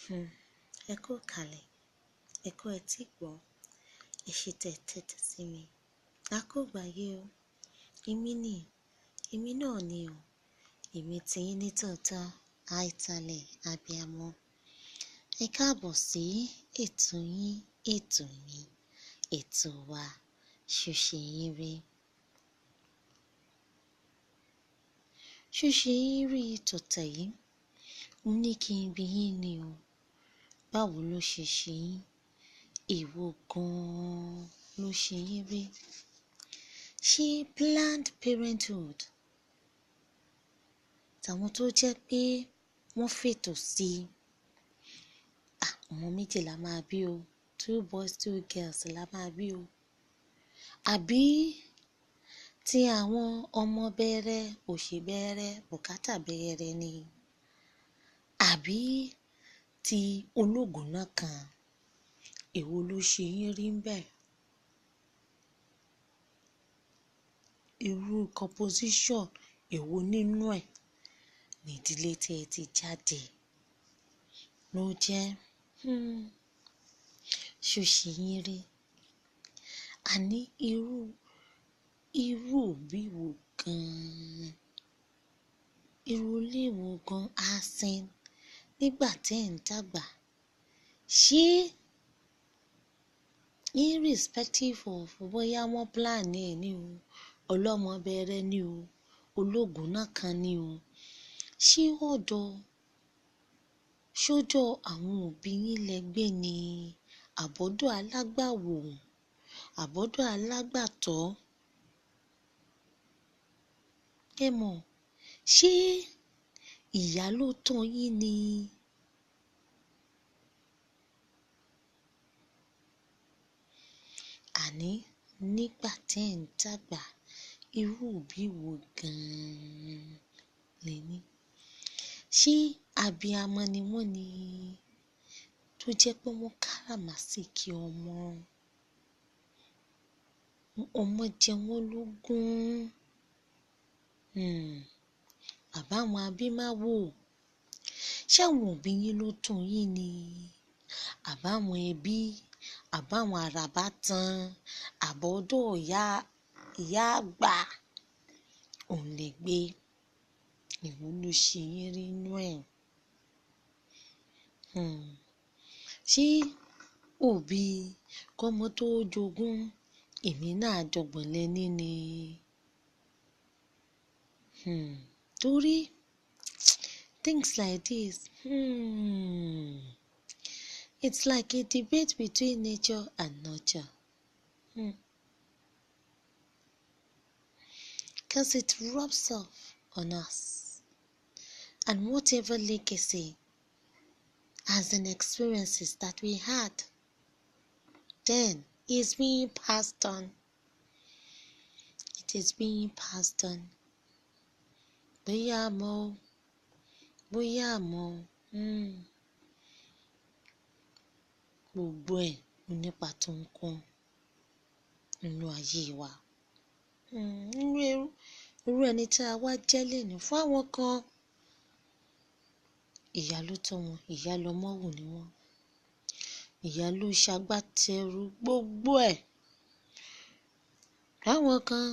Ẹ kú ìkàlẹ̀, ẹ kú etí ìgbọ́, ẹ ṣé tẹ tẹ́tí sí mi. A kú ìgbà yí o. Èmi ni, èmi náà ni o. Èmi tí yín ní tòótọ́, àìtalẹ̀ abiyamọ. Ẹ káàbọ̀ sí ètò yín, ètò mi, ètò wa, Ṣòṣe yín rí. Ṣòṣe yín rí tọ̀tẹ̀ yìí. Mo ní kí n bi yín ni o. Báwo ló ṣe ṣe yín? Èwo gan-an ló ṣe yín rí? Ṣé planned parenthood? Tàwọn tó jẹ́ pé wọ́n fètò sí i. À, ọmọ méjì la máa bí o. 2 boys, 2 girls la máa bí o. Àbí tí àwọn ọmọ bẹ̀rẹ̀, òṣì bẹ̀rẹ̀, bùkátà bẹ̀rẹ̀ ni? Àbí tí ológun náà kan? Èwo ló ṣe yín rí ń bẹ̀? Irú composition èwo nínú ẹ̀ ní ìdílé tí ẹ ti jáde ló jẹ́? Ṣòṣe yín rí? Àní irú òbí wo gan-an? Irú ilé wo gan-an á sin nígbà tí ẹ̀ ń dàgbà? Ṣé irrespective of bóyá wọ́n plan ẹ̀ ní o, ọlọ́mọ bẹ̀rẹ̀ ní o, ológun náà kan ní o, ṣé ṣọ́dọ̀ àwọn òbí yín lẹ gbé ni? Àbọ̀dọ̀ alágbàwò, àbọ̀dọ̀ alágbàtọ́? Ẹ mọ̀, ṣé ìyá ló tọ́ yín ni? Àní nígbà tí ẹ̀ ń dàgbà, irú òbí wo gan-an lẹ ní? Ṣé abiyamọ ni wọ́n ni tó jẹ́ pé wọ́n káràmásìkí ọmọ? Ọmọ jẹ wọ́n lógún. Bàbá àwọn abímáwò. Ṣé àwọn òbí yín ló tọ́ yín ni? Àbá àwọn ẹbí, àbá àwọn àràbàtàn, àbọ̀dọ̀ ìyá àgbà òun lè gbé. Èwo ló ṣe yín rí inú ẹ̀? Ṣé òbí kọ́mọ tó jogún, èmi náà jọgbọ̀n lẹ́ní ni? Torí things like this, it's like a debate between nature and nurture. 'Cause it rubs off on us. And whatever legacy as in experiences that we had then is being passed on. It is being passed on. Bóyá mọ̀, bóyá mọ̀, gbogbo ẹ̀ nípa tó ń kún nínú ayé wa. Nínú irú ẹni tí a wá jẹ́ lónìí fún àwọn kan, ìyá ló tọ́ wọn, ìyá lọmọ wù ni wọ́n. Ìyá ló ṣagbátẹrù gbogbo ẹ̀. Àwọn kan,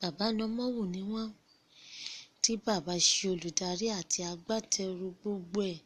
bàbá lọmọ wù ni wọ́n. Tí bàbá ṣe olùdarí àti agbátẹrù gbogbo ẹ̀.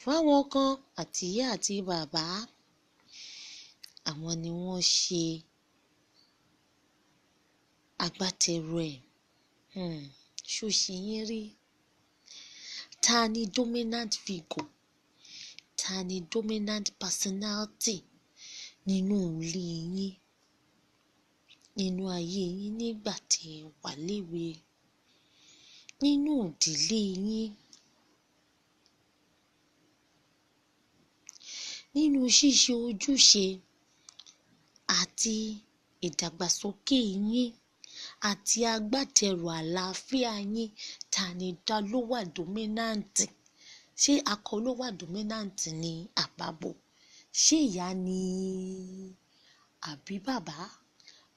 Fún àwọn kan, àti ìyá àti bàbá, àwọn ni wọ́n ṣe agbátẹrù ẹ̀. Ṣòṣe yín rí? Ta ni dominant figure? Ta ni dominant personality nínú ilé yín? Nínú ayé yín nígbà tí ẹ wà léwe? Nínú ìdílé yín? Nínú ṣíṣe ojúṣe àti ìdàgbàsókè yín àti agbátẹrù àlàáfíà yín, ta ni dá ló wà dominant? Ṣé akọ ló wà dominant ni àbábo? Ṣé ìyá ni àbí bàbá?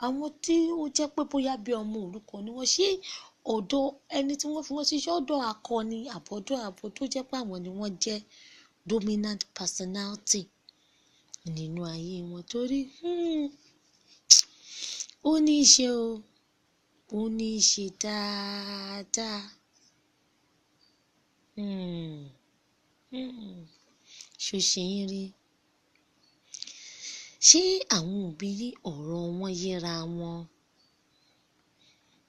Àwọn tí ó jẹ́ pé bóyá bí ọmọ òrukàn ni wọ́n, ṣé ọ̀dọ̀ ẹni tí wọ́n fi wọ́n sí, ṣé ọ̀dọ̀ akọ ni àbọ̀dọ̀ abo tó jẹ́ pé àwọn ni wọ́n jẹ́ dominant personality nínú ayé wọn torí ó ní í ṣe o, ó ní í ṣe dáadáa. Ṣó ṣe yín rí? Ṣé àwọn òbí yín ọ̀rọ̀ wọn yéra wọn?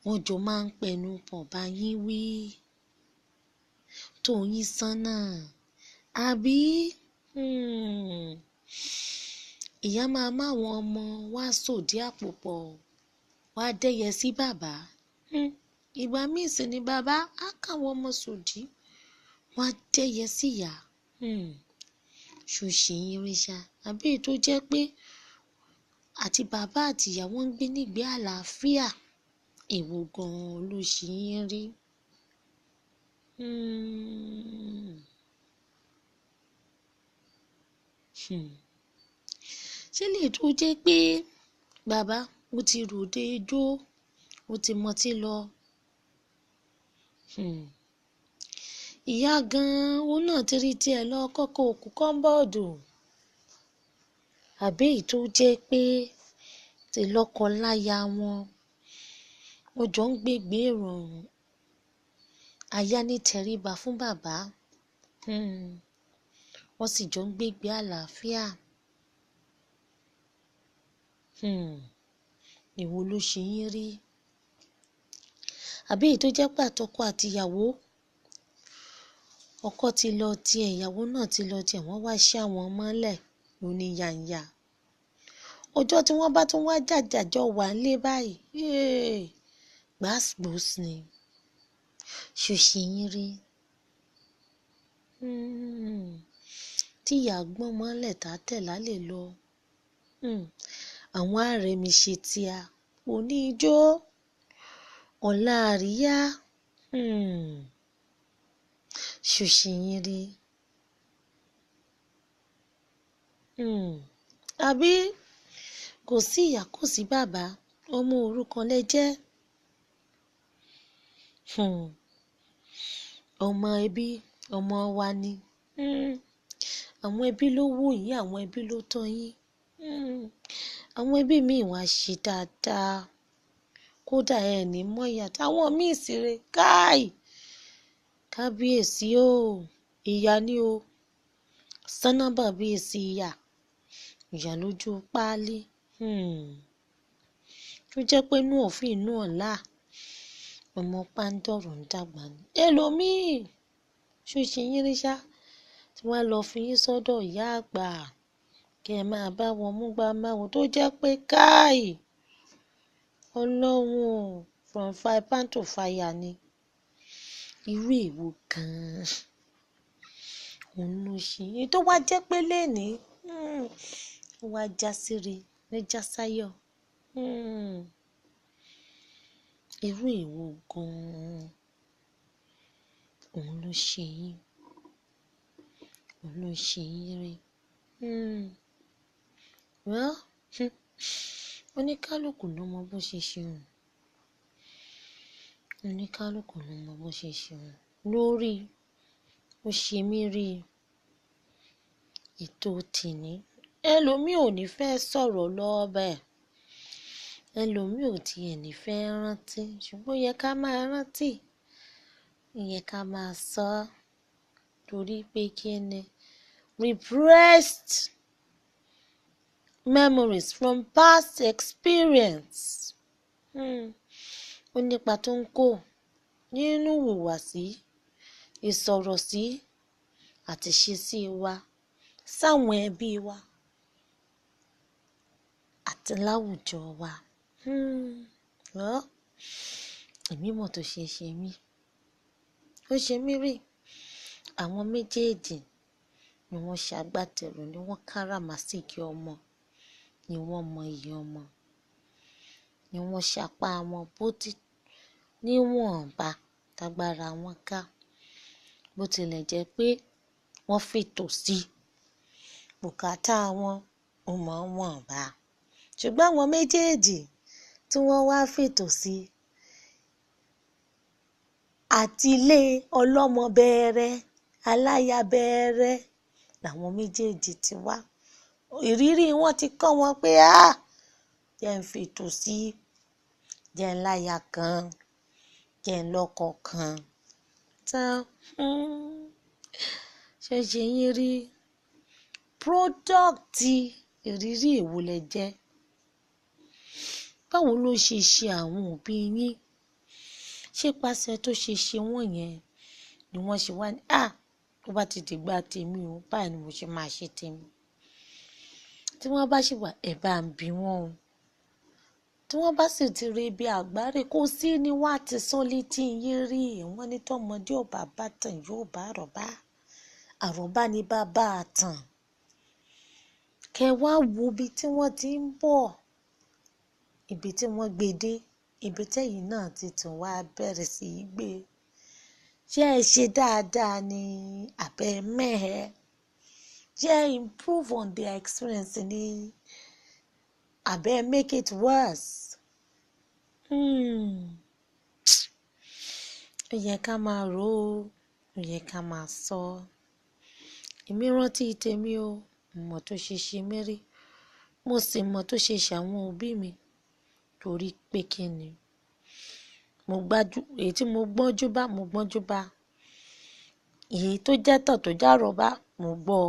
Wọ́n jọ máa ń pẹnu pọ̀ bá yín wí, tó yín sánà, àbí ìyá máa má àwọn ọmọ wá sòdí àpò pọ̀, wá dẹ́yẹ sí bàbá. Ìgbà míì sì ni bàbá á káwọn ọmọ sòdí, wá dẹ́yẹ sí ìyá. Ṣó ṣe yín rí ṣá? Àbí èyí tó jẹ́ pé àti bàbá àti ìyá wọ́n ń gbé nígbé àlàáfíà, èwo gan-an ló ṣe yín rí? Ṣé lè tó jẹ́ pé bàbá ó ti ròde ijó, ó ti mọtí lọ? Ìyá gan-an, òun náà ti rí tí ẹ lọ kọ́kọ́ òkú kọ́ńbọ́ọ̀dù. Àbí èyí tó jẹ́ pé ti lọ́kọ láya wọn, wọ́n jọ ń gbégbé ìrọ̀rùn. Aya ní tẹríba fún bàbá. Wọ́n sì jọ ń gbégbé àlàáfíà. Èwo ló ṣe yín rí? Àbí èyí tó jẹ́ pé àtọkọ àti ìyàwó, ọkọ ti lọ tiẹ̀, ìyàwó náà ti lọ tiẹ̀, wọ́n wá ṣẹ́ àwọn mọ́lẹ̀ lóní yanya. Ọjọ́ tí wọ́n bá tún wá jàjàjọ wà nílé báyìí, gbàsgbòs ni. Ṣó ṣe yín rí? Tí ìyá gbọ́n mọ́lẹ̀ tá tẹ̀ lálẹ́ lọ. Àwọn àrẹ̀mí ṣe tíá, òní ijó, ọ̀la àríyá. Ṣó ṣe yín rí? Àbí kò sí ìyá, kò sí bàbá, ọmọ òrukàn lẹ jẹ́. Ọmọ ẹbí, ọmọ wa ni. Àwọn ẹbí ló wò yín, àwọn ẹbí ló tọ́ yín. Àwọn ẹbí mi wá ṣe dáadáa. Kódà ẹ ní mọ̀ ìyàtọ̀. Àwọn míì sì re káì. Kábíyèsí o, ìyá ni o. Sánábà bí èsì ìyá. Ìyá lójú páálí. Tó jẹ́ pé inú òfin inú ọ̀la, ọmọ pàǹdọ̀rọ̀ ń dàgbà ni. Ẹlòmíì, ṣó ṣe yín rí ṣá? Tí wọ́n á lọ fi yín sọ́dọ̀ ìyá àgbà, kí ẹ máa bá wọn mú gbá máwo tó jẹ́ pé káì. Ọlọ́run o, from fire pan to fire ni. Irú èwo gan-an òun ló ṣe. Èyí tó wá jẹ́ pé léèní, ó wá já síre, ló já sáyọ̀. Irú èwo gan-an òun ló ṣe yín? Òun ló ṣe yín rí? Well, oníkálukú ló mọ bó ṣe ṣe òun. Oníkálukú ló mọ bó ṣe ṣe òun. Lórí, ó ṣe mí rí ètò tìní. Ẹlòmíì ò ní fẹ́ sọ̀rọ̀ lọ́bẹ̀. Ẹlòmíì ò tiẹ̀ ní fẹ́ rántí. Ṣùgbọ́n ó yẹ ká máa rántí. Ó yẹ ká máa sọ. Torí pé kí ni? Repressed memories from past experience. Ó nípa tó ń kó nínú ìhùwàsí, ìsọ̀rọ̀ sí àti ìṣesí wa sáwọn ẹbí wa àti láwùjọ wa. Well, èmi mọ̀ tó ṣe ṣe mí. Ó ṣe mí rí. Àwọn méjèèjì ni wọ́n ṣe agbátẹrù, ni wọ́n káràmásìkí ọmọ, ni wọ́n mọ iyì ọmọ, ni wọ́n ṣapá wọn bó ti níwọ̀nba tágbára wọn ká. Bó tilẹ̀ jẹ́ pé wọ́n fètò sí bùkátà wọn, ó mọ̀ wọ́n bá. Ṣùgbọ́n àwọn méjèèjì tí wọ́n wá fètò sí àti ilé ọlọ́mọ bẹẹrẹ, aláya bẹẹrẹ làwọn méjèèjì ti wá. Ìrírí wọn ti kọ́ wọn pé jẹ́ ń fètò sí, jẹ́ ń láya kan, jẹ́ ń lọ́kọ kan. Tán, ṣé ṣe yín rí product ìrírí èwo lẹ jẹ́? Báwo ló ṣe ṣe àwọn òbí yín? Ṣé pasẹ̀ tó ṣe ṣe wọ́n yẹn ni wọ́n ṣe wá ní, tó bá ti dìgbà tèmi o, báyìí ni mo ṣe máa ṣe tèmi. Tí wọ́n bá ṣì wà, ẹ bá ń bi wọ́n o. Tí wọ́n bá sì ti rí ibi àgbáre, kó sí ni wọ́n á ti sọ létí yín rí. Wọ́n ní tọmọdé ò bá bá tàn, yóò bá àrọ́bá. Àrọ́bá ni bàbá àtàn. Kẹ wá wo ibi tí wọ́n ti ń bọ̀, ibi tí wọ́n gbé dé, ibi tẹ́yìn náà ti tún wá bẹ̀rẹ̀ sí í gbé. Ṣé ẹ ṣe dáadáa ni àbẹ́ mẹ́hẹ? Ṣé ẹ improve on their experience ni àbẹ́ make it worse? Ó yẹ ká máa rò ó, ó yẹ ká máa sọ. Èmi rántí tèmi o, mo mọ̀ tó ṣe ṣe mí rí, mo sì mọ̀ tó ṣe ṣe àwọn òbí mi torí pé kí ni? Mo gbájú, èyí tí mo gbọ́njú bá, mo gbọ́njú bá. Èyí tó jẹ́ tàn tó járọ̀bá, mo gbọ́.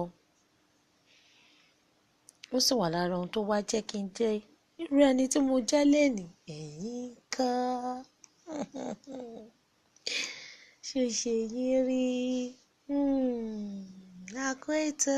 Ó sì wà lára ohun tó wá jẹ́ kí n jẹ́ irú ẹni tí mo jẹ́ lénìí. Ẹ̀yin kọ́. Ṣé o ṣe yín rí? A kú ètò.